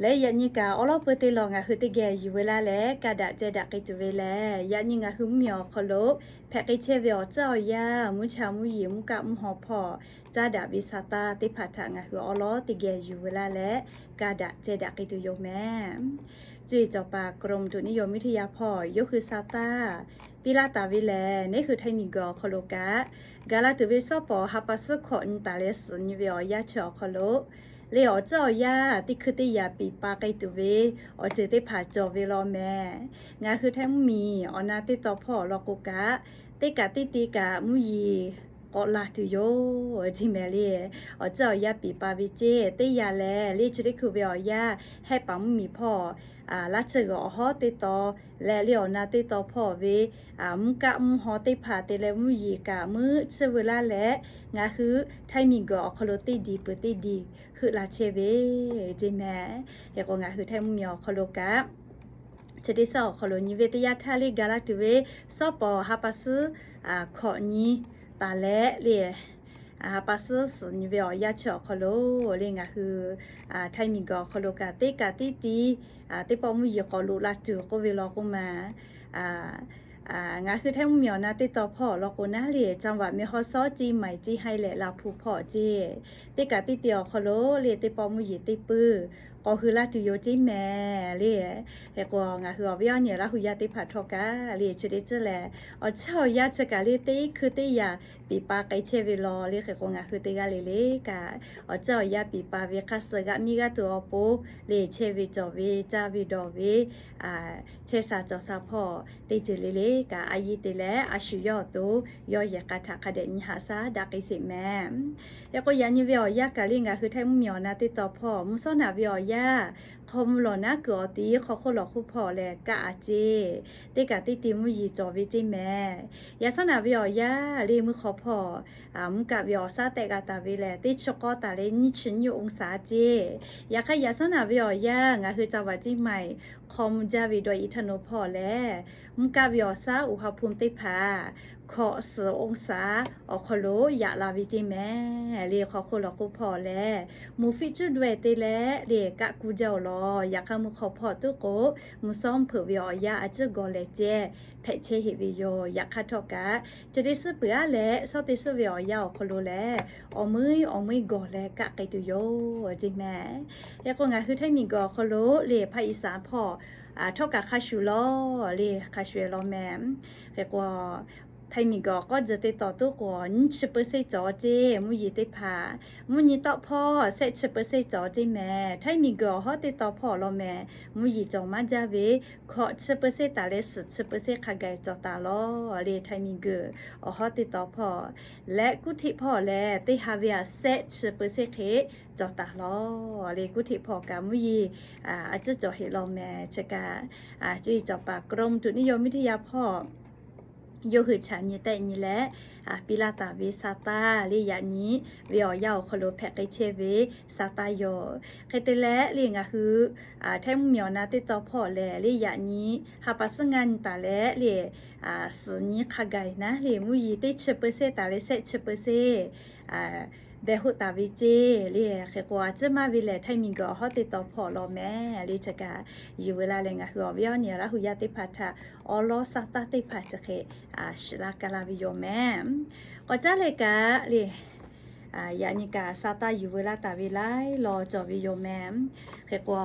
Leh yaꞈ nyi kaꞈ awˉ lawˉ peu te lawˬ ngaˬ hui teˇ geh yuˬ veu laˇ leh, ka daꞈ ceh daꞈ k'ai tuˬ ve lehˬ, yaꞈ nyi ngaˬ hui mvuhˇmiˬ awˬ hk'aw lo hpehꞈ k'ai chehˇ ve awˬ tcuhˉ awˬ yanˇ, mvuhˇ cha mvuhˇ yeˬ mvuhˇ kaˆ mvuhˇ haw hpawˇ caˇ daꞈ ve sa taˇ teˇ hpaˍ htaꞈ ngaˬ hui awˉ lawˉ teˇ geh yuˬ veu laˇ leh, ka daꞈ ceh daꞈ k'ai tuˬ yoˬ mehˍ. Cuˇ yiˍ cawˬ paˍ กรมอุตุนิยมวิทยา hpawˇ yawˇ hui sa taˇ piˇ laˇ taˍ ve lehˬ, neˇ hui Htaiˇ miˬguiˬ awˬ hk'aw lo kaꞈ, gaˬ la tuˬ ve sawˉ pawˍ ha pa suhˉ hkawꞈ nyi taˍ leh suhˍ nyi ve awˬ yanˇ chi awˬ hk'aw lo, leh awˬ tcuhˉ awˬ yanˇ teˇ hkui teˇ yanˇ piˍ pa k'ai tuˬ ve awˬ ceuˬ teˇ hpaˍ cawˬ ve law mehˍ. Ngaˬ hui Htaiˇ mvuhˇmiˬ awˬ na teˇ taw hpawˇ awˬ lawn k'o kaꞈ, teˇ kaꞈ teˇ ti kaꞈ mvuhˇ yeˬ k'awꞈ la tuˬ yoˬ ceˇ mehˍ le. Awˬ tcuhˉ awˬ yanˇ piˍ pa ve ceˇ teˇ yanˇ lehˬ, leh chi teˇ hkui ve awˬ yanˇ Hehˆ paˍ mvuhˇmiˬ hpawˇ laˇ tsuhˇ g'uiˬ awˬ hawˉ teˇ taw leh leh awˬ na teˇ taw hpawˇ ve mvuhˇ kaˆ mvuhˇ haw teˇ hpaˍ te leh mvuhˇ yeˬ kaꞈ meuˆ tsuhˇ veu laˇ leh, ngaˬ hui Htaiˇ miˬguiˬ awˬ hk'aw lo teˇ diˬ peuˬ teˇ diˬ heuˆ la chehˇ ve ceˇ mehˍ. Hk'e k'o ngaˬ hui Htaiˇ mvuhˇmiˬ awˬ hk'aw lo kaꞈ, chi teˇ suhˉ awˬ hk'aw lo nyi ve teˇ yanˇ htaˇ leh gaˬ la tuˬ ve sawˉ pawˍ ha pa suhˉ hkawꞈ nyi taˍ leh leh ha pa suhˉ suhˍ nyi ve awˬ yanˇ chi awˬ hk'aw lo, leh ngaˬ hui Htaiˇ miˬguiˬ awˬ hk'aw lo kaꞈ teˇ kaꞈ teˇ ti teˇ pawˆ mvuhˇ yeˬ k'awꞈ loꞈ la tuˬ k'oˆ ve law k'o mehˍ. Ngaˬ hui Htaiˇ mvuhˇmiˬ awˬ na teˇ taw hpawˇ awˬ lawn k'o naˉ leh จังหวัดแม่ฮ่องสอน เชียงใหม่ เชียงราย และลำพูน hpawˇ ceˇ, teˇ kaꞈ teˇ ti awˬ hk'aw lo leh teˇ pawˆ mvuhˇ yeˬ teˇ peuˬ k'awꞈ hui la tuˬ yoˬ ceˇ mehˍ le. Hk'e k'o ngaˬ hui awˬ viˉ awˬ nyi Laˇ hu yaˇ teˇ hpaˍ htawˇ kaꞈ leh chi teˇ ceuˬ lehˬ, awˬ tcuhˉ awˬ yanˇ chi kaꞈ leh teˇ hkui teˇ yanˇ piˍ pa k'ai chehˇ ve law leh, hk'e k'o ngaˬ hui teˇ g'aˇ le le kaꞈ awˬ tcuhˉ awˬ yanˇ piˍ pa ve hk'a suh g'aꞈ miˇ g'aˇ tuˬ awˬ pon leh chehˇ ve cawˬ ve caˇ ve dawˬ ve chehˇ sha cawˬ sha hpawˇ teˇ ceuˬ le le kaꞈ a yiˇ te leh a shu yawˇ awˬ to yawˇ yehˬ k'a htaꞈ hk'a dehꞈ nyi haꞈ shaˉ daꞈ k'ai sheˍ mehˍ. Hk'e k'o yaꞈ nyi ve awˬ yanˇ kaꞈ leh ngaˬ hui Htaiˇ mvuhˇmiˬ awˬ na teˇ taw hpawˇ mvuhˇ shawˉ naꞈ ve awˬ yanˇ, hk'aw mvuh lawˬ naˉ kuiˬ awˬ ti hk'aw hk'oˆ lawˬ hk'oˆ hpawˇ leh kaˆ a ceˇ, teˇ kaꞈ teˇ ti mvuhˇ yeˬ cawˬ ve ceˇ mehˍ. Yaꞈ shawˉ naꞈ ve awˬ yanˇ leh mvuhˇ hk'aw hpawˇ mvuhˇ kaˆ ve awˬ shaˉ tehꞈ g'a taˍ ve lehˬ, teˇ chi k'awˇ taˍ leh nyiˇ chi nyiˇ องศา ceˇ. Yaꞈ hk'aˇ yaꞈ shawˉ naꞈ ve awˬ yanˇ ngaˬ hui จังหวัดเชียงใหม่ hk'aw mvuh jaˇ ve dawˇ iˉ htaˇ naw hpawˇ lehˬ, mvuhˇ kaˆ ve awˬ shaˉ อุณหภูมิ teˇ hpaˍ hkawꞈ suhˍ องศา awˬ hk'aw lo yaꞈ la ve ceˇ mehˍ. Leh hk'aw hk'oˆ lawˬ hk'oˆ hpawˇ lehˬ, muˍ fiˆ cuˉ daweh te leh leh kaˆ kuˇ jaˇ-oˬ law. Yaꞈ hk'aˇ mvuhˇ hk'aw hpawˇ tuˉ k'o, mvuhˇ shawˉ hpeuꞈ ve awˬ yanˇ a ciˉ gawˬ lehˬ ceh hpehꞈ chehˇ heꞈ ve yoˬ. Yaꞈ hk'aˇ htawˇ kaꞈ, chi teˇ suhˉ peuˬ aˉ leh shawˉ teˇ suhˉ ve awˬ yanˇ awˬ hk'aw lo lehˬ, awˬ meuiˉ awˬ meuiˉ gawˬ leh kaˆ k'ai tuˬ yoˬ ceˇ mehˍ. Hk'e k'o ngaˬ hui Htaiˇ miˬguiˬ awˬ hk'aw lo leh ภาคอีสาน hpawˇ htawˇ kaꞈ hk'a shuˍ law leh hk'a shuˍ e law mehˍ. Hk'e k'o Htaiˇ miˬguiˬ awˬ k'awˇ jeh teˇ taw tuˉ k'o nyiˇ chi เปอร์เซ็นต์ cawˬ ceˇ mvuhˇ yeˬ teˇ hpaˍ, mvuhˇ nyi tawˆ hpawˇ shehˆ chi เปอร์เซ็นต์ cawˬ ceˇ mehˍ. Htaiˇ miˬguiˬ awˬ hawˉ teˇ taw hpawˇ law mehˍ, mvuhˇ yeˬ cawˬ maˇ jaˇ ve hkawꞈ chi เปอร์เซ็นต์ taˍ leh suhˍ chi เปอร์เซ็นต์ hk'a gaˬ cawˬ taˍ law. Leh Htaiˇ miˬguiˬ awˬ hawˉ teˇ taw hpawˇ leh กรุงเทพ hpawˇ lehˬ teˇ ha ve aꞈ shehˆ chi เปอร์เซ็นต์ hk'e cawˬ taˍ law. Leh กรุงเทพ hpawˇ kaꞈ mvuhˇ yeˬ a ciˉ cawˬ heꞈ law mehˍ. Chi kaꞈ cuˇ yiˍ cawˬ paˍ กรมอุตุนิยมวิทยา hpawˇ yawˇ hui chaꞈ nyi tehˆ nyi leh piˇ laˇ taˍ ve sa taˇ leh yaꞈ nyi ve awˬ yanˇ awˬ hk'aw lo hpehꞈ k'ai chehˇ ve sa taˇ yoˬ. Hk'e te leh leh ngaˬ hui Htaiˇ mvuhˇmiˬ awˬ na teˇ taw hpawˇ lehˬ leh yaꞈ nyi ha pa suhˉ ngaˇ nyi taˍ leh leh suhˍ nyi hk'a gaˬ naˉ leh mvuhˇ yeˬ teˇ chi เปอร์เซ็นต์ taˍ leh shehˆ chi เปอร์เซ็นต์ behˬ hoˆ taˍ ve ceˇ. Leh hk'e k'o a ciˉ maˇ ve lehˬ Htaiˇ miˬguiˬ awˬ hawˉ teˇ taw hpawˇ law mehˍ. Leh chi kaꞈ yuˬ veu laˇ leh ngaˬ hui awˬ viˉ awˬ nyi Laˇ hu yaˇ teˇ hpaˍ htaꞈ awˉ lawˉ sa taˇ teˇ hpaˍ chi hk'e shiˍ laˇ ka laˇ ve yoˬ mehˍ. K'awꞈ caˉ leh kaꞈ leh yaꞈ nyi kaꞈ sa taˇ yuˬ veu laˇ taˍ ve laiˉ law cawˬ ve yoˬ mehˍ. Hk'e k'o